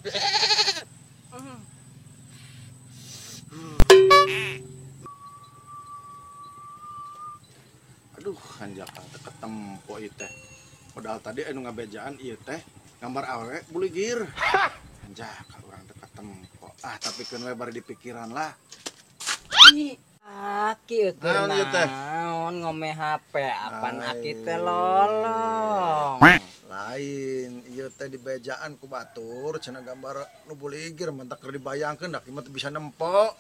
Aduh, hanjakal teh ketempo ieu teh. Padahal tadi anu ngabejaan ieu teh gambar awewe buligir. Hanjakal urang teh ketempo. Ah, tapi keun we bari dipikiran lah. Aki Naon ieu teh? Naon ngome HP apan aki teh lolong. Lain, ieu teh dibejaan ku batur cenah gambar nu buligir mentak keur dibayangkeun da kieu mah teu bisa nempo.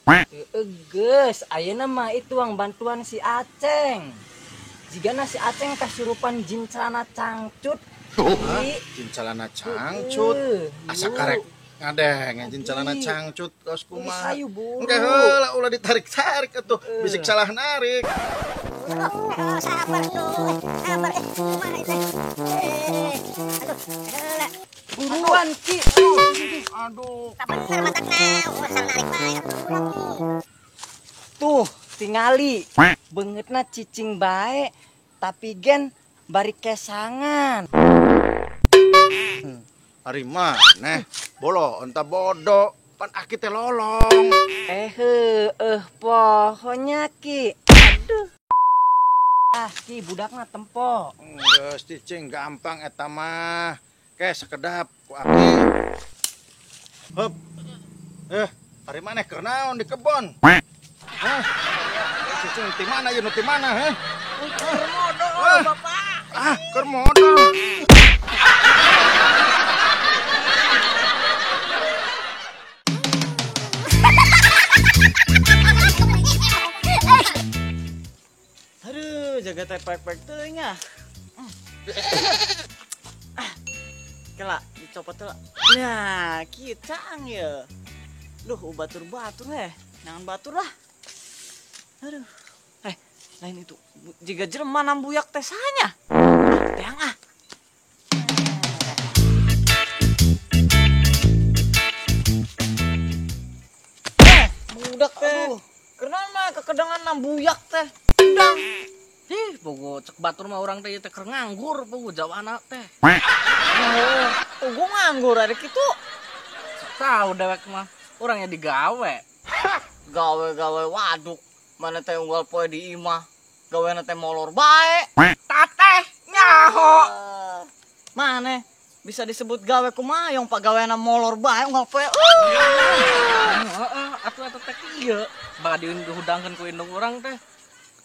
Geus, ayeuna mah itu uang bantuan si Aceng. Jigana si Aceng kasurupan jin celana cangcut. Jin celana cangcut. Asa karek ngadeng jin celana cangcut kos kumaha. Engke heula ulah ditarik-tarik atuh, bisik salah narik. Sabar tuh, sabar kumaha teh. Aduh, heula. Buruan Ki. Aduh. Sabar matakna, ulah salah narik bae atuh. Tuh, tingali. Beungeutna cicing bae, tapi gen bari kesangan. Ari maneh bolo entah bodoh, pan aki teh lolong. Pohonya Ki. Aduh. Ah, Ki budakna tempo. Geus cicing gampang eta mah. Ke sekedap ku aki. Hup. Ari maneh keur naon di kebon? Hah? Cicing ti mana ieu nu ti mana heh? Keur modol, Bapak. Ah, keur modol. Aduh, jaga teh pek-pek teuing ah. Kela, dicopot heula. Nah, kieu caang ye. Duh, batur-batur heh. Jangan batur lah. Aduh. Lain itu. Jiga jelema nambuyak teh sanya. Teang ah. Budak teh. Kenapa kekedangan nambuyak teh? Udang. Ih, bogo cek batur mah urang teh teh keur nganggur bogo jawana teh. Heeh, bogo nganggur ari kitu. Tahu dewek mah urangnya digawe. Gawe-gawe waduk, mana teh unggal poe di imah. Gawena teh molor bae. Tateh nyaho. Mana bisa disebut gawe kumaha yang pagawena molor bae unggal poe. Heeh, atuh eta teh kieu. Bade dihudangkeun ku indung urang teh.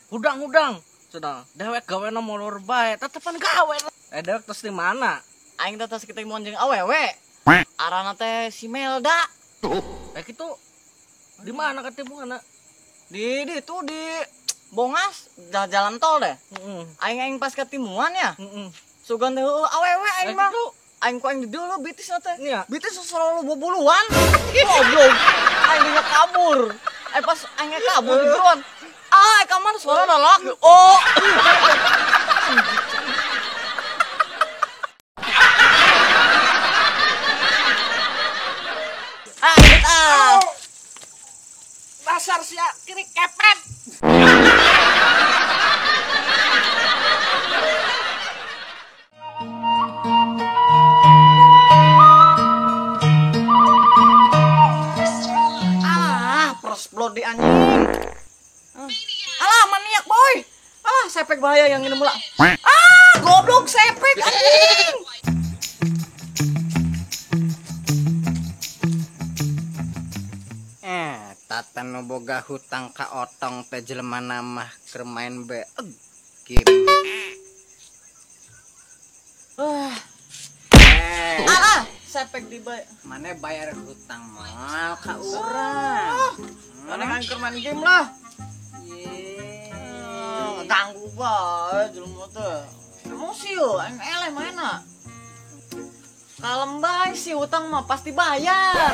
Hudang-hudang. Cenah, dewek gawena molor bae, tetepan gawe. Dewek tos di mana? Aing teh tos ketemu jeung awewe. Arana teh si Melda. Kitu di mana ketemuanna? Di itu di Bongas, jalan tol deh. Aing pas ketemuan ya. Sugan teh awewe aing mah. Aing ku aing dulu bitisna teh. Bitis selalu bobuluan. Goblok. Aing nya kabur. Pas aing kabur duluan. Ah, kamar suara lalaki. Oh. Ah, Dasar sia kiri kepet. Ah, pros di anjing. Alah, maniak boy. Alah, sepek bahaya yang ini mula. Ah, goblok sepek anjing. Tata nu boga hutang ka otong teh jelema mah keur main be game. Alah, sepek di bae. Mane bayar hutang moal ka urang. Mane kan keur main game lah. Ganggu bae jelema teh. Emosi yo, aing eleh mainna. Kalem bae sih hutang mah pasti bayar.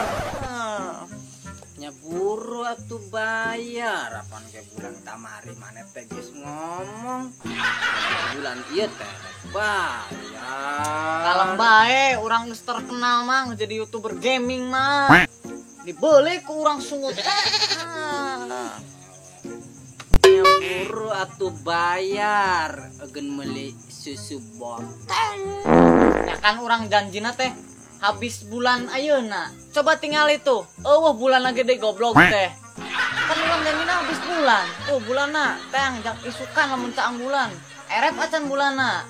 Nya buru atuh bayar, apan ke bulan kamari maneh teh geus ngomong. Bulan ieu teh bayar. Kalem bae, urang geus terkenal mah jadi YouTuber gaming mah. Dibeli ku urang sungut teh. Nya buru atuh bayar, eugeun meuli susu botol. Ya kan urang janjina teh Habis bulan ayeuna. Coba tinggal itu. Eueuh bulan gede goblok teh. Kan urang janjina habis bulan. Tuh bulanna teh jang isukan lamun caang bulan. Erep acan bulanna.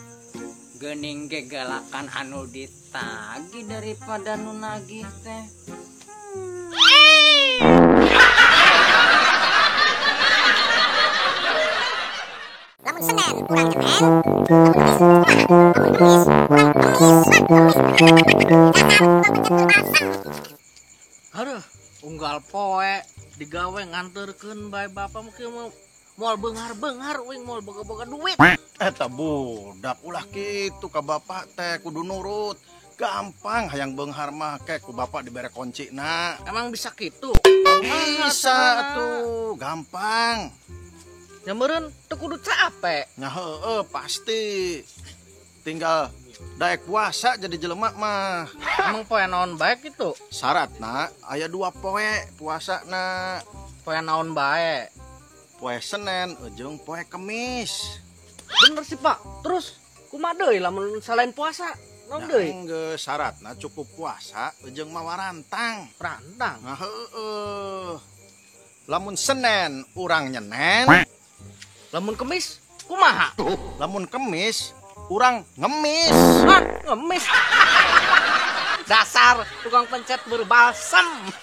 Geuning ge galakan anu ditagih daripada nu nagih teh. Lamun Senin urang nyemen, lamun Kamis kumaha, lamun Kamis urang kemis, kemis. Dasar tukang pencet balsam. Aduh, unggal poe digawe nganterkeun bae bapa mungkin mau moal beunghar-beunghar uing moal boga-boga duit. Eta budak ulah kitu ka bapak teh kudu nurut. Gampang hayang beunghar mah ke ku bapak dibere kuncina. Emang bisa kitu? Bisa tuh, gampang. Nya meureun teu kudu capek. Nya heueuh pasti. Tinggal daek puasa jadi jelema mah. Emang poe naon bae kitu? Syaratna aya 2 poe puasana. Poe naon bae? Poe Senin jeung poe Kemis. Bener sih Pak. Terus kumaha deui lamun salain puasa? Naon deui? Geus syaratna cukup puasa jeung mawa rantang. Rantang. Nah heueuh. Lamun Senin urang nyenen, lamun Kemis kumaha? Lamun Kemis urang ngemis. Hah, ngemis. Dasar tukang pencet berbalsam.